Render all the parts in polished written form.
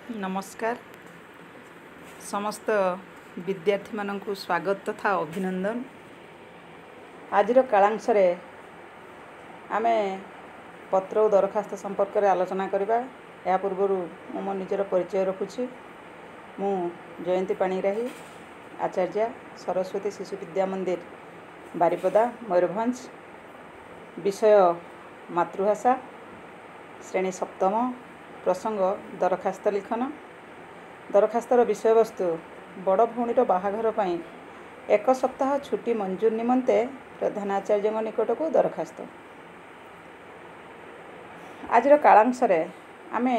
ନମସ୍କାର, ସମସ୍ତ ବିଦ୍ୟାର୍ଥୀମାନଙ୍କୁ ସ୍ୱାଗତ ତଥା ଅଭିନନ୍ଦନ। ଆଜିର କାଳାଂଶରେ ଆମେ ପତ୍ର ଓ ଦରଖାସ୍ତ ସମ୍ପର୍କରେ ଆଲୋଚନା କରିବା। ଏହା ପୂର୍ବରୁ ମୁଁ ମୋ ନିଜର ପରିଚୟ ରଖୁଛି। ମୁଁ ଜୟନ୍ତୀ ପାଣିଗ୍ରାହୀ, ଆଚାର୍ଯ୍ୟା, ସରସ୍ୱତୀ ଶିଶୁ ବିଦ୍ୟା ମନ୍ଦିର, ବାରିପଦା, ମୟୂରଭଞ୍ଜ। ବିଷୟ ମାତୃଭାଷା, ଶ୍ରେଣୀ ସପ୍ତମ, ପ୍ରସଙ୍ଗ ଦରଖାସ୍ତ ଲିଖନ। ଦରଖାସ୍ତର ବିଷୟବସ୍ତୁ ବଡ଼ ଭଉଣୀର ବାହାଘର ପାଇଁ ଏକ ସପ୍ତାହ ଛୁଟି ମଞ୍ଜୁର ନିମନ୍ତେ ପ୍ରଧାନ ଆଚାର୍ଯ୍ୟଙ୍କ ନିକଟକୁ ଦରଖାସ୍ତ। ଆଜିର କାଳାଂଶରେ ଆମେ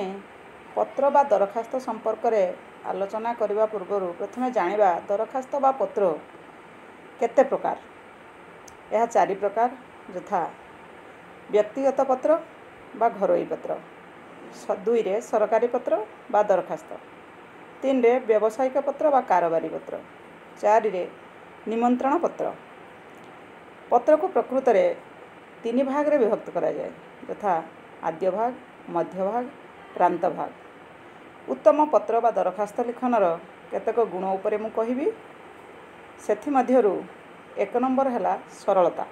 ପତ୍ର ବା ଦରଖାସ୍ତ ସମ୍ପର୍କରେ ଆଲୋଚନା କରିବା ପୂର୍ବରୁ ପ୍ରଥମେ ଜାଣିବା ଦରଖାସ୍ତ ବା ପତ୍ର କେତେ ପ୍ରକାର। ଏହା ଚାରି ପ୍ରକାର, ଯଥା ବ୍ୟକ୍ତିଗତ ପତ୍ର ବା ଘରୋଇ ପତ୍ର, ଦୁଇରେ ସରକାରୀ ପତ୍ର ବା ଦରଖାସ୍ତ, ତିନିରେ ବ୍ୟବସାୟିକ ପତ୍ର ବା କାରବାରୀ ପତ୍ର, ଚାରିରେ ନିମନ୍ତ୍ରଣ ପତ୍ର। ପତ୍ରକୁ ପ୍ରକୃତରେ ତିନି ଭାଗରେ ବିଭକ୍ତ କରାଯାଏ, ଯଥା ଆଦ୍ୟ ଭାଗ, ମଧ୍ୟଭାଗ, ପ୍ରାନ୍ତ ଭାଗ। ଉତ୍ତମ ପତ୍ର ବା ଦରଖାସ୍ତ ଲିଖନର କେତେକ ଗୁଣ ଉପରେ ମୁଁ କହିବି। ସେଥିମଧ୍ୟରୁ 1 ନମ୍ବର ହେଲା ସରଳତା,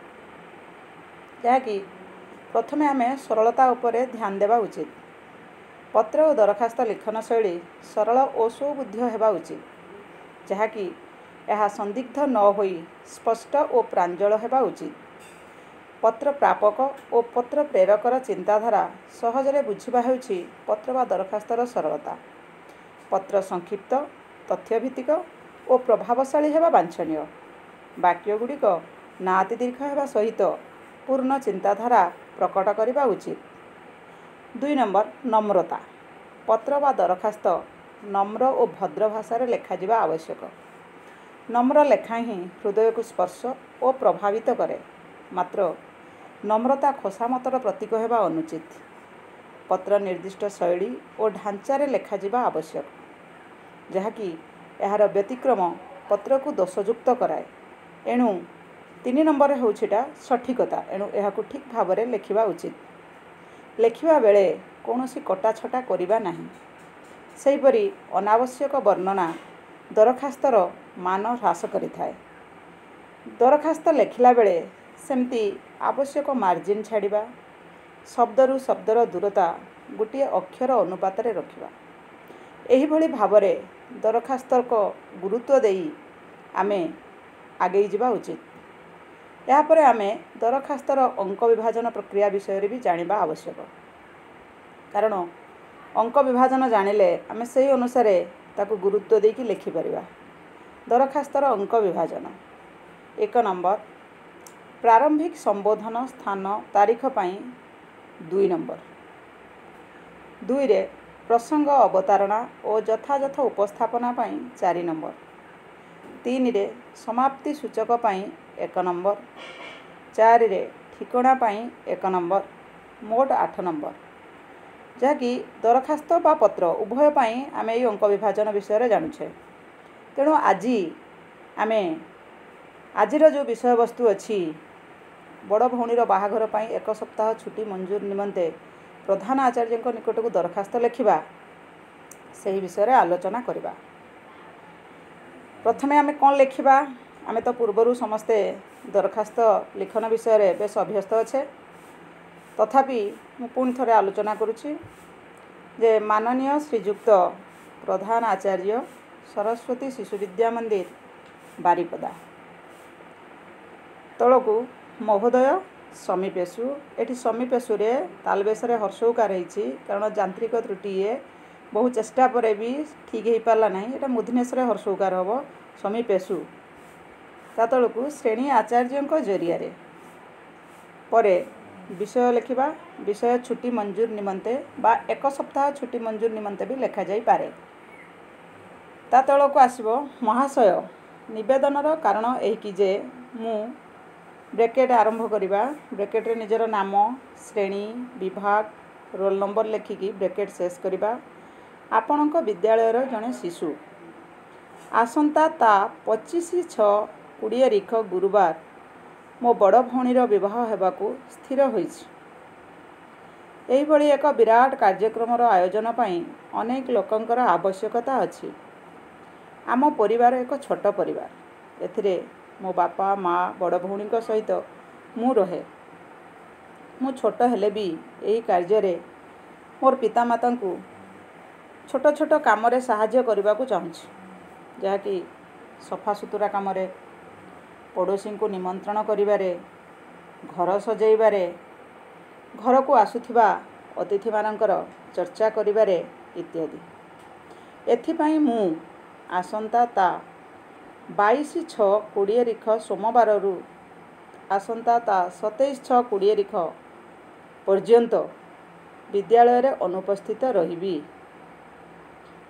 ଯାହାକି ପ୍ରଥମେ ଆମେ ସରଳତା ଉପରେ ଧ୍ୟାନ ଦେବା ଉଚିତ। ପତ୍ର ଓ ଦରଖାସ୍ତ ଲିଖନ ଶୈଳୀ ସରଳ ଓ ସୁବୁଦ୍ଧ ହେବା ଉଚିତ, ଯାହାକି ଏହା ସନ୍ଦିଗ୍ଧ ନ ହୋଇ ସ୍ପଷ୍ଟ ଓ ପ୍ରାଞ୍ଜଳ ହେବା ଉଚିତ। ପତ୍ର ପ୍ରାପକ ଓ ପତ୍ର ପ୍ରେରକର ଚିନ୍ତାଧାରା ସହଜରେ ବୁଝିବା ହେଉଛି ପତ୍ର ବା ଦରଖାସ୍ତର ସରଳତା। ପତ୍ର ସଂକ୍ଷିପ୍ତ, ତଥ୍ୟଭିତ୍ତିକ ଓ ପ୍ରଭାବଶାଳୀ ହେବା ବାଞ୍ଛନୀୟ। ବାକ୍ୟଗୁଡ଼ିକ ନାତି ଦୀର୍ଘ ହେବା ସହିତ ପୂର୍ଣ୍ଣ ଚିନ୍ତାଧାରା ପ୍ରକଟ କରିବା ଉଚିତ। 2 ନମ୍ବର ନମ୍ରତା। ପତ୍ର ବା ଦରଖାସ୍ତ ନମ୍ର ଓ ଭଦ୍ର ଭାଷାରେ ଲେଖାଯିବା ଆବଶ୍ୟକ। ନମ୍ର ଲେଖା ହିଁ ହୃଦୟକୁ ସ୍ପର୍ଶ ଓ ପ୍ରଭାବିତ କରେ। ମାତ୍ର ନମ୍ରତା ଖୋସାମତର ପ୍ରତୀକ ହେବା ଅନୁଚିତ। ପତ୍ର ନିର୍ଦ୍ଦିଷ୍ଟ ଶୈଳୀ ଓ ଢାଞ୍ଚାରେ ଲେଖାଯିବା ଆବଶ୍ୟକ, ଯାହାକି ଏହାର ବ୍ୟତିକ୍ରମ ପତ୍ରକୁ ଦୋଷଯୁକ୍ତ କରାଏ। ଏଣୁ 3 ନମ୍ବର ହେଉଛି ଏଟା ସଠିକତା। ଏଣୁ ଏହାକୁ ଠିକ୍ ଭାବରେ ଲେଖିବା ଉଚିତ। ଲେଖିବା ବେଳେ କୌଣସି କଟାଛଟା କରିବା ନାହିଁ। ସେହିପରି ଅନାବଶ୍ୟକ ବର୍ଣ୍ଣନା ଦରଖାସ୍ତର ମାନ ହ୍ରାସ କରିଥାଏ। ଦରଖାସ୍ତ ଲେଖିଲା ବେଳେ ସେମିତି ଆବଶ୍ୟକ ମାର୍ଜିନ୍ ଛାଡ଼ିବା, ଶବ୍ଦରୁ ଶବ୍ଦର ଦୂରତା ଗୋଟିଏ ଅକ୍ଷର ଅନୁପାତରେ ରଖିବା। ଏହିଭଳି ଭାବରେ ଦରଖାସ୍ତକ ଗୁରୁତ୍ୱ ଦେଇ ଆମେ ଆଗେଇ ଯିବା ଉଚିତ। ଏହାପରେ ଆମେ ଦରଖାସ୍ତର ଅଙ୍କ ବିଭାଜନ ପ୍ରକ୍ରିୟା ବିଷୟରେ ବି ଜାଣିବା ଆବଶ୍ୟକ, କାରଣ ଅଙ୍କ ବିଭାଜନ ଜାଣିଲେ ଆମେ ସେହି ଅନୁସାରେ ତାକୁ ଗୁରୁତ୍ୱ ଦେଇକି ଲେଖିପାରିବା। ଦରଖାସ୍ତର ଅଙ୍କ ବିଭାଜନ। 1 ନମ୍ବର ପ୍ରାରମ୍ଭିକ ସମ୍ବୋଧନ, ସ୍ଥାନ, ତାରିଖ ପାଇଁ 2 ନମ୍ବର। 2ରେ ପ୍ରସଙ୍ଗ ଅବତାରଣା ଓ ଯଥାଯଥ ଉପସ୍ଥାପନା ପାଇଁ 4 ନମ୍ବର। 3ରେ ସମାପ୍ତି ସୂଚକ ପାଇଁ 1 ନମ୍ବର। 4ରେ ଠିକଣା ପାଇଁ 1 ନମ୍ବର। ମୋଟ 8 ନମ୍ବର, ଯାହାକି ଦରଖାସ୍ତ ବା ପତ୍ର ଉଭୟ ପାଇଁ ଆମେ ଏଇ ଅଙ୍କ ବିଭାଜନ ବିଷୟରେ ଜାଣୁଛେ। ତେଣୁ ଆଜି ଆମେ ଆଜିର ଯେଉଁ ବିଷୟବସ୍ତୁ ଅଛି, ବଡ଼ ଭଉଣୀର ବାହାଘର ପାଇଁ ଏକ ସପ୍ତାହ ଛୁଟି ମଞ୍ଜୁର ନିମନ୍ତେ ପ୍ରଧାନ ଆଚାର୍ଯ୍ୟଙ୍କ ନିକଟକୁ ଦରଖାସ୍ତ ଲେଖିବା, ସେହି ବିଷୟରେ ଆଲୋଚନା କରିବା। ପ୍ରଥମେ ଆମେ କ'ଣ ଲେଖିବା? ଆମେ ତ ପୂର୍ବରୁ ସମସ୍ତେ ଦରଖାସ୍ତ ଲିଖନ ବିଷୟରେ ବେଶ ଅଭ୍ୟସ୍ତ ଅଛେ, ତଥାପି ମୁଁ ପୁଣି ଥରେ ଆଲୋଚନା କରୁଛି ଯେ ମାନନୀୟ ଶ୍ରୀଯୁକ୍ତ ପ୍ରଧାନ ଆଚାର୍ଯ୍ୟ, ସରସ୍ୱତୀ ଶିଶୁ ବିଦ୍ୟା ମନ୍ଦିର, ବାରିପଦା। ତଳକୁ ମହୋଦୟ ସମୀପେଶୁ। ଏଠି ସମୀପେଶୁରେ ତାଲବେଶରେ ହର୍ଷଉକାର ହେଇଛି, କାରଣ ଯାନ୍ତ୍ରିକ ତ୍ରୁଟି ଇଏ, ବହୁ ଚେଷ୍ଟା ପରେ ବି ଠିକ୍ ହେଇପାରିଲା ନାହିଁ। ଏଇଟା ମୂର୍ଦ୍ଧନ୍ୟେଶରେ ହର୍ଷଉକାର ହେବ, ସମୀପେଶୁ। ତା ତଳକୁ ଶ୍ରେଣୀ ଆଚାର୍ଯ୍ୟଙ୍କ ଜରିଆରେ। ପରେ ବିଷୟ ଲେଖିବା। ବିଷୟ ଛୁଟି ମଞ୍ଜୁର ନିମନ୍ତେ ବା ଏକ ସପ୍ତାହ ଛୁଟି ମଞ୍ଜୁର ନିମନ୍ତେ ବି ଲେଖାଯାଇପାରେ। ତା ତଳକୁ ଆସିବ ମହାଶୟ, ନିବେଦନର କାରଣ ଏହିକି ଯେ ମୁଁ ବ୍ରେକେଟ୍ ଆରମ୍ଭ କରିବା, ବ୍ରେକେଟ୍ରେ ନିଜର ନାମ, ଶ୍ରେଣୀ, ବିଭାଗ, ରୋଲ୍ ନମ୍ବର ଲେଖିକି ବ୍ରେକେଟ୍ ଶେଷ କରିବା। ଆପଣଙ୍କ ବିଦ୍ୟାଳୟର ଜଣେ ଶିଶୁ ଆସନ୍ତା ତା 25/6/20 ରିଖ ଗୁରୁବାର ମୋ ବଡ଼ ଭଉଣୀର ବିବାହ ହେବାକୁ ସ୍ଥିର ହୋଇଛି। ଏହିଭଳି ଏକ ବିରାଟ କାର୍ଯ୍ୟକ୍ରମର ଆୟୋଜନ ପାଇଁ ଅନେକ ଲୋକଙ୍କର ଆବଶ୍ୟକତା ଅଛି। ଆମ ପରିବାର ଏକ ଛୋଟ ପରିବାର। ଏଥିରେ ମୋ ବାପା, ମା, ବଡ଼ ଭଉଣୀଙ୍କ ସହିତ ମୁଁ ରହେ। ମୁଁ ଛୋଟ ହେଲେ ବି ଏହି କାର୍ଯ୍ୟରେ ମୋର ପିତାମାତାଙ୍କୁ ଛୋଟ ଛୋଟ କାମରେ ସାହାଯ୍ୟ କରିବାକୁ ଚାହୁଁଛି, ଯାହାକି ସଫାସୁତୁରା କାମରେ, ପଡ଼ୋଶୀଙ୍କୁ ନିମନ୍ତ୍ରଣ କରିବାରେ, ଘର ସଜେଇବାରେ, ଘରକୁ ଆସୁଥିବା ଅତିଥିମାନଙ୍କର ଚର୍ଚ୍ଚା କରିବାରେ ଇତ୍ୟାଦି। ଏଥିପାଇଁ ମୁଁ ଆସନ୍ତା ତା 22/6/20 ରିଖ ସୋମବାରରୁ ଆସନ୍ତା ତା 27/6/20 ରିଖ ପର୍ଯ୍ୟନ୍ତ ବିଦ୍ୟାଳୟରେ ଅନୁପସ୍ଥିତ ରହିବି।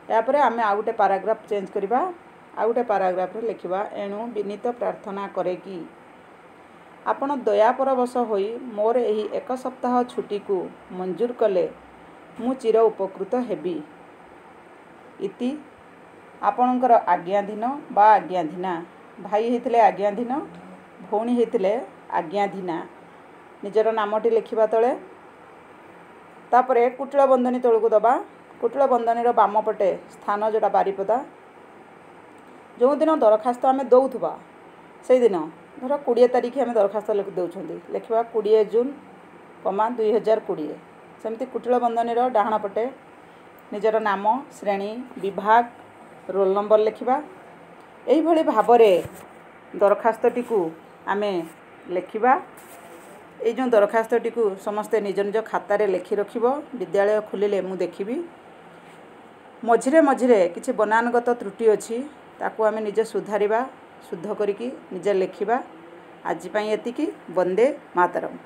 ଏହାପରେ ଆମେ ଆଉ ଗୋଟେ ପାରାଗ୍ରାଫ ଚେଞ୍ଜ କରିବା। ଆଉ ଗୋଟେ ପାରାଗ୍ରାଫରେ ଲେଖିବା, ଏଣୁ ବିନୀତ ପ୍ରାର୍ଥନା କରେ କି ଆପଣ ଦୟାପରବଶ ହୋଇ ମୋର ଏହି ଏକ ସପ୍ତାହ ଛୁଟିକୁ ମଞ୍ଜୁର କଲେ ମୁଁ ଚିର ଉପକୃତ ହେବି। ଇତି ଆପଣଙ୍କର ଆଜ୍ଞାଧୀନ ବା ଆଜ୍ଞାଧୀନା। ଭାଇ ହେଇଥିଲେ ଆଜ୍ଞାଧୀନ, ଭଉଣୀ ହେଇଥିଲେ ଆଜ୍ଞାଧୀନା। ନିଜର ନାମଟି ଲେଖିବା ତଳେ। ତାପରେ କୁଟିଳ ବନ୍ଧନୀ ତଳକୁ ଦେବା। କୁଟିଳ ବନ୍ଧନୀର ବାମ ପଟେ ସ୍ଥାନ ଯେଉଁଟା ବାରିପଦା। ଯେଉଁଦିନ ଦରଖାସ୍ତ ଆମେ ଦେଉଥିବା ସେଇଦିନ, ଧର 20 ତାରିଖ ଆମେ ଦରଖାସ୍ତ ଦେଉଛନ୍ତି, ଲେଖିବା 20 ଜୁନ୍ କମା 2020। ସେମିତି କୁଟିଳ ବନ୍ଧନୀର ଡାହାଣ ପଟେ ନିଜର ନାମ, ଶ୍ରେଣୀ, ବିଭାଗ, ରୋଲ୍ ନମ୍ବର ଲେଖିବା। ଏହିଭଳି ଭାବରେ ଦରଖାସ୍ତଟିକୁ ଆମେ ଲେଖିବା। ଏଇ ଯେଉଁ ଦରଖାସ୍ତଟିକୁ ସମସ୍ତେ ନିଜ ନିଜ ଖାତାରେ ଲେଖି ରଖିବ। ବିଦ୍ୟାଳୟ ଖୋଲିଲେ ମୁଁ ଦେଖିବି। ମଝିରେ ମଝିରେ କିଛି ବନାନଗତ ତ୍ରୁଟି ଅଛି, ତାକୁ ଆମେ ନିଜେ ସୁଧାରିବା, ଶୁଦ୍ଧ କରିକି ନିଜେ ଲେଖିବା। ଆଜି ପାଇଁ ଏତିକି। ବନ୍ଦେ ମାତରମ୍।